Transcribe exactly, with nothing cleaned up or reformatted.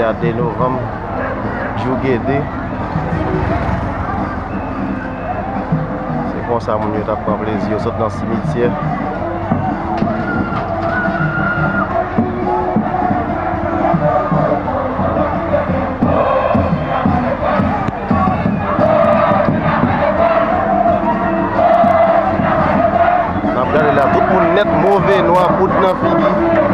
A de novanm, jou gede. Se konsa moun yo t ap pran plezi yo sot nan simityè. N ap gade la, tout moun nèt move, nwa, poud nan figi.